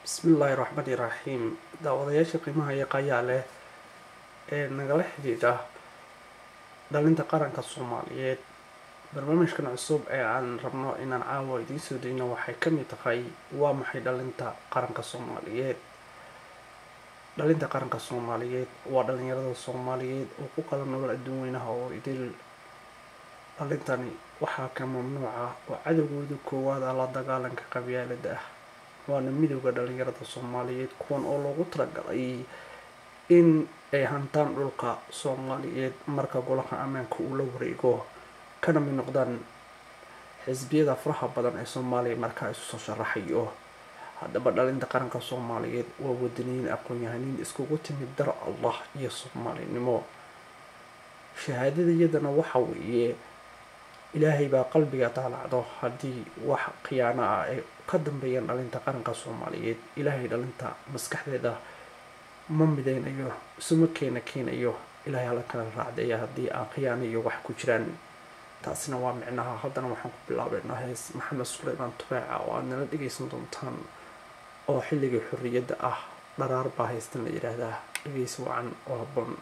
Bismillaahi raxmaani raxiim. Daawadayaasha qiimaha iyo qaayaa leh ee nagala xidhiidha dhalinta qaranka Soomaaliyeed, barnaamijkan cusub ee aan rabno inaan caawa idiin soo dayno waxay ka mid tahay: waa maxay dhalinta qaranka Soomaaliyeed? Dhalinta qaranka Soomaaliyeed waa dhalinyarada Soomaaliyeed oo ku kala nool adduun weynaha oo idil. Dhalintani waxaa ka mamnuuca oo cadowgooda koowaad ah la dagaalanka qabyaalada ah, waana midowda dhalinyarada Soomaaliyeed, kuwan oo loogu talagalay in ay hantaan dhulka Soomaaliyeed marka golaha ammaanka uu la wareego, kana mid noqdaan xisbiyada faraha badan ee Soomaaliya markaa isu soo sharaxayo. Haddaba dhalinta qaranka Soomaaliyeed waa wadaniyiin, aqoon-yahaniin iskugu timid dar Allah iyo Soomaalinimo. Shahaadada iyadana waxa weeye Ilaahay baa qalbiga taalacdo. Haddii wax khiyaano ah ay ka dambeeyaan dhalinta qaranka Soomaaliyeed, Ilaahay dhalinta maskaxdeeda ma mideynayo, isuma keena keenayo. Ilaahay hala kala raacdeeya haddii aan khiyaano iyo wax ku jiraan. Taasina waa micnaha. Haddana waxaan ku bilaabeynaa hees Maxamed Suleymaan Tubeeca oo aad nala dhegeysan doontaan, oo xilligii xorriyadda ah, Dharaar baa haystan la yidhaahdaa. Dhegeysi wacan oo habboon.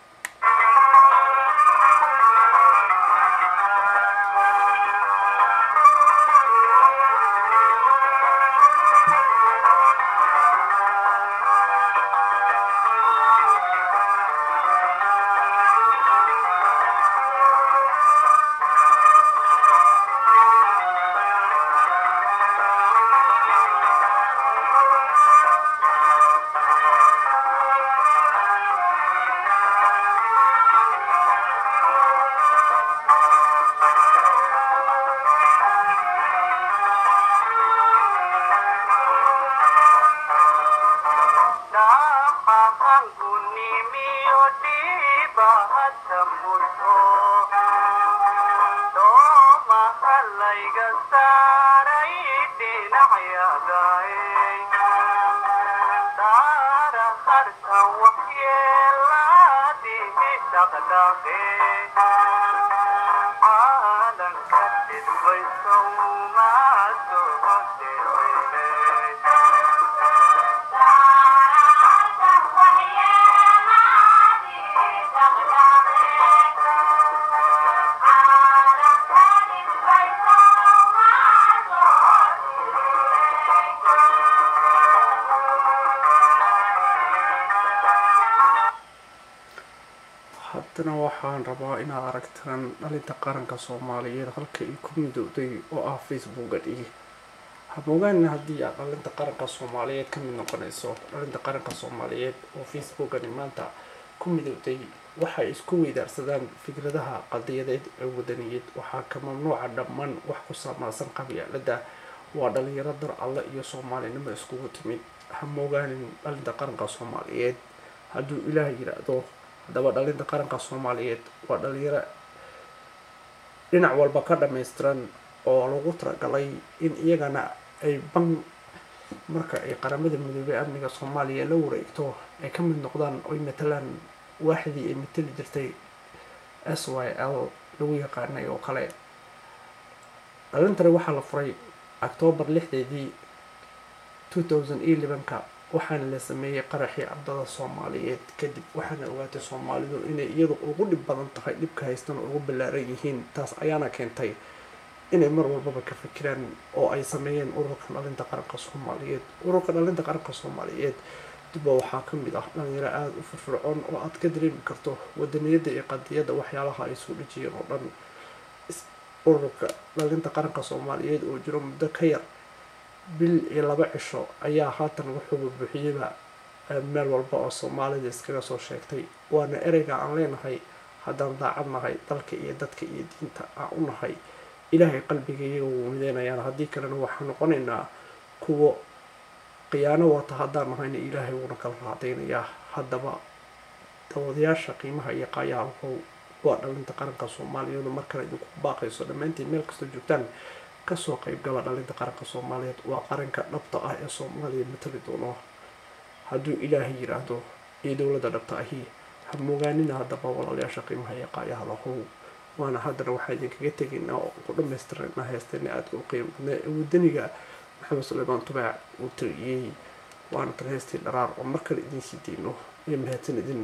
Haddana waxaan rabaa inaad aragtaan dhalinta qaranka Soomaaliyeed halka ay ku midowday oo ah Facebookani. Hamogaanina haddii aad dhalinta qaranka Soomaaliyeed ka mid noqonayso. Dhalinta qaranka Soomaaliyeed oo Facebookani maanta ku midowday waxay isku weydaarsadaan fikradaha qadiyadeed ee wadaniyeed. Waxaa ka mamnuuca dhammaan wax ku saabsan qabyaalada. Waa dhalinyaro dar Alle iyo Soomaalinimo iskugu timid. Hamoogaanin dhalinta qaranka Soomaaliyeed hadduu Ilaah yiraahdo. Haddaba dhalinta qaranka Soomaaliyeed waa dhalinyaro dhinac walba ka dhammaystiran oo lagu talagalay in iyagana ay ban marka ay Qaramada Midoobay amniga Soomaaliya la wareegto ay ka mid noqdaan oy matalaan waaxdii ay matali jirtay SYL lagu yaqaanay oo kale. Dhalintani waxaa la furay Octoobar 6deedii 2011ka, waxaana la sameeyey qaraxii ardada Soomaaliyeed kadib. Waxaana ogaatay Soomaalidu inay iyadu ugu dhib badan tahay, dhibka haystana ugu ballaaran yihiin. Taas ayaana keentay inay mar walbaba ka fikiraan oo ay sameeyeen ururka dhalinta qaranka Soomaaliyeed. Ururka dhalinta qaranka Soomaaliyeed dibba waxaa ka mid ah dhalinyaro aada u firfircoon oo aad ka dareemi karto wadaniyadda iyo qadiyadda waxyaalaha ay soo dhejiyeen oo dhan. Ururka dhalinta qaranka Soomaaliyeed oo jiro muddo ka yar bil iyo 2 cisho ayaa haatan wuxuuba buuxiyeyba meel walba oo Soomaalida iskaga soo sheegtay. Waana ereyga aan leenahay haddaan daacad nahay, dalka iyo dadka iyo diinta aan u nahay, Ilaahay qalbiga iyaga wuu mideynayaan. Haddii kalena waxaan noqonaynaa kuwo khiyaano wata haddaan nahayna, Ilaahay wuuna kala raacdaynayaa. Haddaba daawadayaasha qiimaha iyo qaayaha wuxuu waa dhalinta qaranka Soomaaliyeed oo mar kale idinku baaqayso dhammaantiin meel kastoo joogtaan kasoo qaybgala. Dhalinta qaranka Soomaaliyeed waa qaranka dhabta ah ee Soomaaliya matali doono hadduu Ilaahay yiraahdo, iyo dowladda dhabta ahi. Ha mogaanina haddaba walaalayaasha qiimaha iyo qaayaha lahow. Waana haddana waxaa idinkaga tegaynaa oo ku dhammaystirnaa heesteena aadka u qiimo badnaa ee wadaniga Maxamed Suleymaan Tubaac uu tiriyey. Waana tan heestii Dharaar oo mar kale idiin sii deyno iyo mahadsan idin.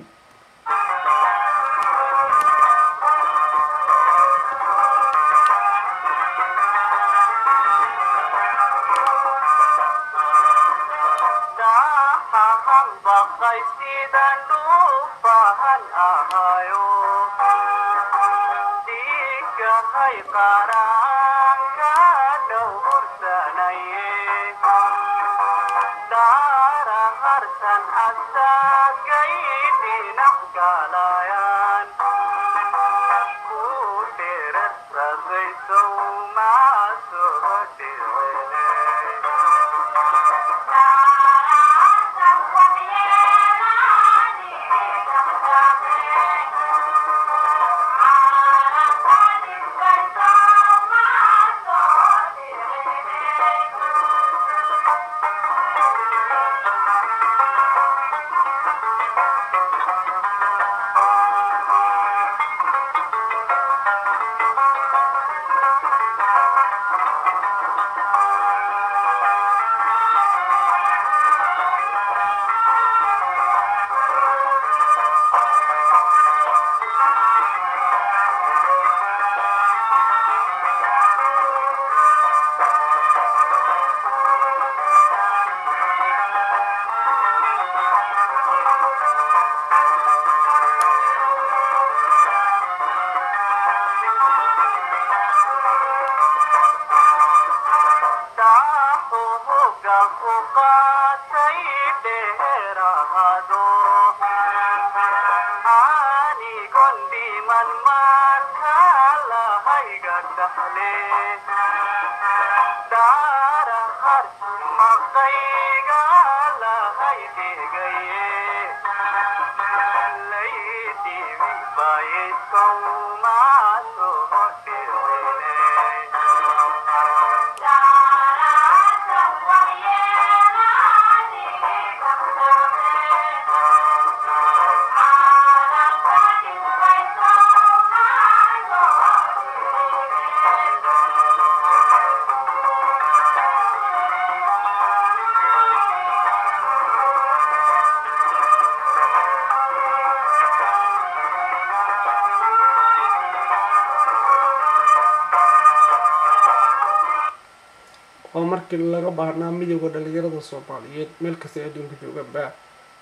Oo markii laga baahnaa midowga dhalinyarada Soomaaliyeed meel kasta ee adduunka joogaba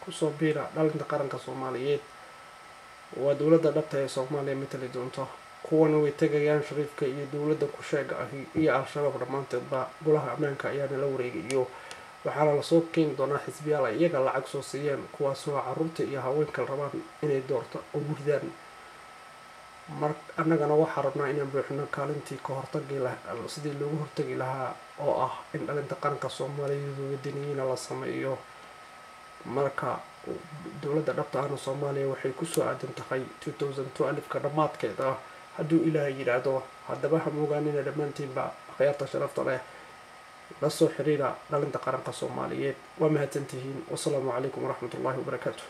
kusoo biira dhalinta qaranka Soomaaliyeed. Waa dowladda dhabta ee Soomaaliya matali doonto. Kuwana way tegayaan, Shariifka iyo dowladda ku-sheega ahi iyo Al-Shabaab dhammaanteedba. Golaha ammaanka ayaana la wareegayo, waxaana lasoo keeni doonaa xisbiyaal ay iyaga lacag soo siiyeen, kuwaasoo caruurta iyo haweenka rabaan inay doorto ugu ridaan. Mar annagana waxaa rabnaa inaan buuxino kaalintii ka hortagi, sidii loogu hortagi lahaa, oo ah in dhalinta qaranka Soomaaliyeed wadaniyiina la sameeyo. Marka dowladda dhabta ahna Soomaaliya waxay kusoo aadan tahay 2012ka dhammaadkeeda, hadduu Ilaahay yidhaahdo. Haddaba ha moogaanina dhammaantiinba, akhyaarta sharafta leh, lasoo xiriira dhalinta qaranka Soomaaliyeed. Waa mahadsantihiin. Wasalaamu calaykum waraxmatullaahi wabarakaatu.